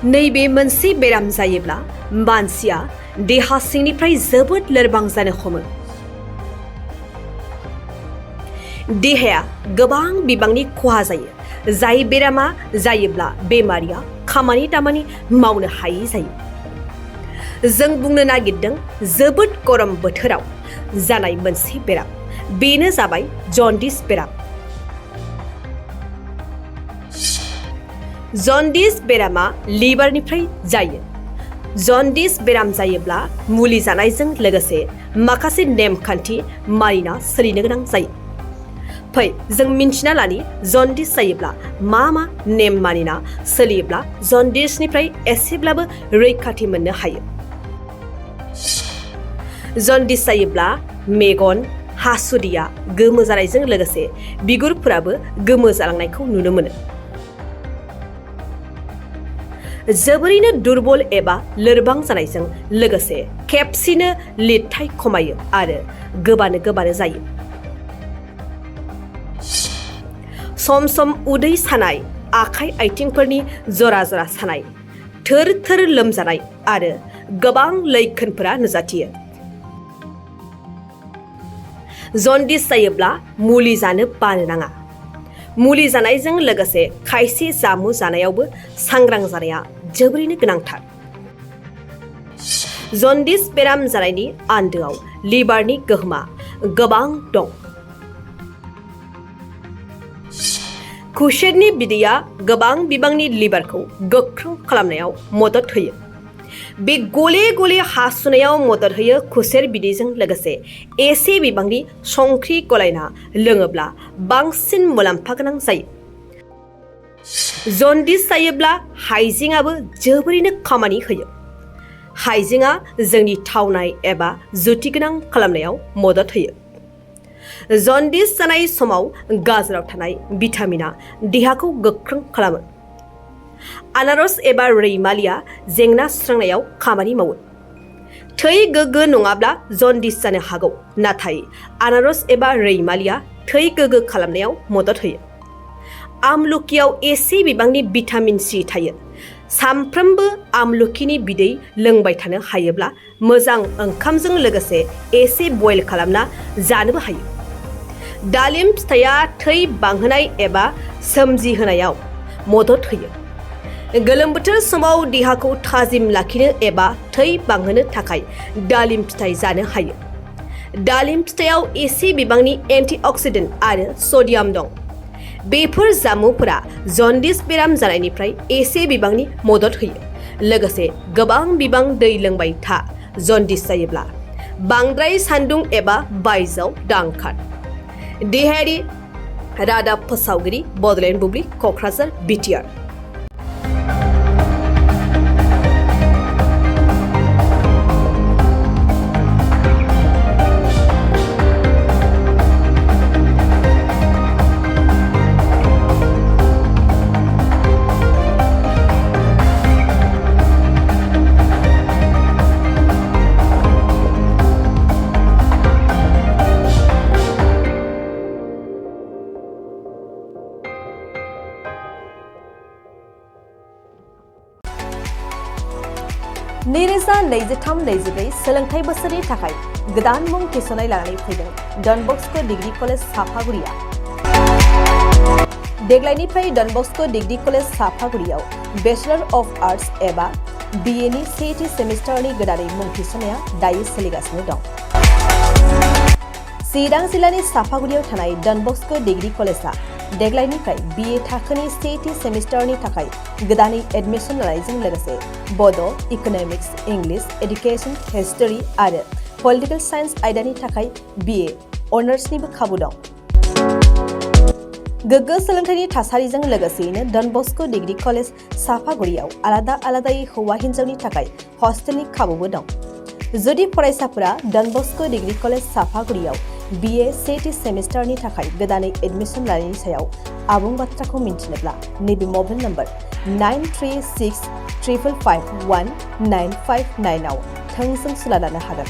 नैबे मोनसे बेराम जायोब्ला मानसिया देहा सिंनिफ्राय जोबोद लोरबां जानो हमो। देहाया गोबां बिबांनि खहा जायो। जाय बेरामा जायोब्ला बेमारिया खामानि दामानि मावनो हायै जायो। जों बुंनो नागिरदों जोबोद गरम बोथोराव जानाय मोनसे बेराम, बेनो जाबाय जन्दिस बेराम। जन्दिस बेरामा लिभारनिफ्राय जायो। जन्दिस बेराम जायोब्ला मुलि जानायजों लोगोसे माखासे नेमखान्थि मानिना सोलिनो गोनां जायो। फै जों मिन्थिना लानि जन्दिस जायोब्ला मा नेम मानिना सोलियोब्ला जन्दिसनिफ्राय एसेब्लाबो रैखाथि मोननो हायो। जन्दिस जायोब्ला मेगन, हासुदैया गोमो जानायजों लोगोसे बिगुरफोराबो गोमो जालांनायखौ नुनो मोनो। जोबोरैनो दुरबल एबा लोरबां जानायजों लोगोसे खेबसेनो लिरथाय खमायो आरो गोबानो जायो। सम सम उदै सानाय, आखाइ आथिंफोरनि जरा सानाय, थोर लोमजानाय आरो गोबां लैखोनफोरा नुजाथियो। जन्दिस जायोब्ला मुलि जानो बानो नाङा। मुलि जानायजों लोगोसे खायसे जामु जानायावबो सांग्रां जानाया जोबोरैनो गोनांथार। जन्दिस बेराम जानायनि आन्दोआव लिभारनि गोहोमा गोबां दं। खुसेरनि बिदैया गोबां बिबांनि लिभारखौ गोख्रों खालामनायाव मदद होयो। बे गले हासुनायाव मदद होयो। खुसेर बिदैजों लोगोसे एसे बिबांनि संख्रि गलायना लोङोब्ला बांसिन मुलाम्फा गोनां जायो। जन्दिस जायोब्ला हाइजेंआबो जोबोरैनो खामानि होयो। हाइजेंआ जोंनि थावनाय एबा जुथि गोनां खालामनायाव मदद होयो। जन्दिस जानाय समाव गाजराव थानाय भिटामिना देहाखौ गोख्रों खालामो। आनारस एबा रैमालिया जेंना सुस्रांनायाव खामानि मावो। थै गोग्गो नङाब्ला जन्दिस जानो हागौ, नाथाय आनारस एबा रैमालिया थै गोग्गो खालामनायाव मदद होयो। आमलखियाव एसे बिबांनि भिटामिन सि थायो। सानफ्रोमबो आमलखिनि बिदै लोंबाय थानो हायोब्ला मोजां ओंखामजों लोगोसे एसे बयल खालामना जानोबो हायो। दालिम फिथाइया थै बांहोनाय एबा सोमजिहोनायाव मदद होयो। गोलोम बोथोर समाव देहाखौ थाजिम लाखिनो एबा थै बांहोनो थाखाय दालिम फिथाइ जानो हायो। दालिम फिथाइयाव एसे बिबांनि एन्टिअक्सिडेन्ट आरो सडियाम दं। बेफोर जामुंफोरा जन्दिस बेराम जानायनिफ्राय एसे बिबांनि मदद होयो। लोगोसे गोबां बिबां दै लोंबाय था। जन्दिस जायोब्ला बांद्राय सान्दुं एबा बायजोआव दांखार। देहायारि रादाब फोसावगिरि बड'लेण्ड बुब्लि, क'क्राझार, बिटिआर। नैरोजा 23-24 सोलोंथाइ बोसोरनि थाखाय गोदान मुं थिसननाय लानानै फैदों डन बस्क' डिग्री कलेज साफागुरिया। देग्लायनिफ्राय डन बस्क' डिग्री कलेज साफागुरियाव बेचलर अफ आर्ट्स एबा BA नि सेथि सेमिस्टारनि गोदानै मुं थिसननाया दायो सोलिगासिनो दं। चिरां जिल्लानि साफागुरियाव थानाय डन बस्क' डिग्री कलेजआ देग्लायनिफ्राय BA थाखोनि सेथि सेमिस्टारनि थाखाय गोदानै एडमिसन लानायजों लोगोसे बड', इक'नमिक्स, इंलिश, एडुकेशन, हिस्टरी आरो पलिटिकल साइन्स आयदानि थाखाय BA अनार्सनिबो खाबु दं। गोग्गो सोलोंथाइनि थासारिजों लोगोसेयैनो डन बस्क' डिग्री कलेज साफागुरियाव आलादायै हौवा हिन्जावनि थाखाय हस्टेलनि खाबुबो दं। जुदि फरायसाफोरा डन बस्क' डिग्री कलेज साफागुरियाव BA सेथि सेमिस्टारनि थाखाय गोदानै एडमिसन लानायनि सायाव आबुं बाथ्राखौ मिन्थिनोब्ला नैबे मबाइल नम्बर 9365519559 आव थोंजों सुला लानो हागोन।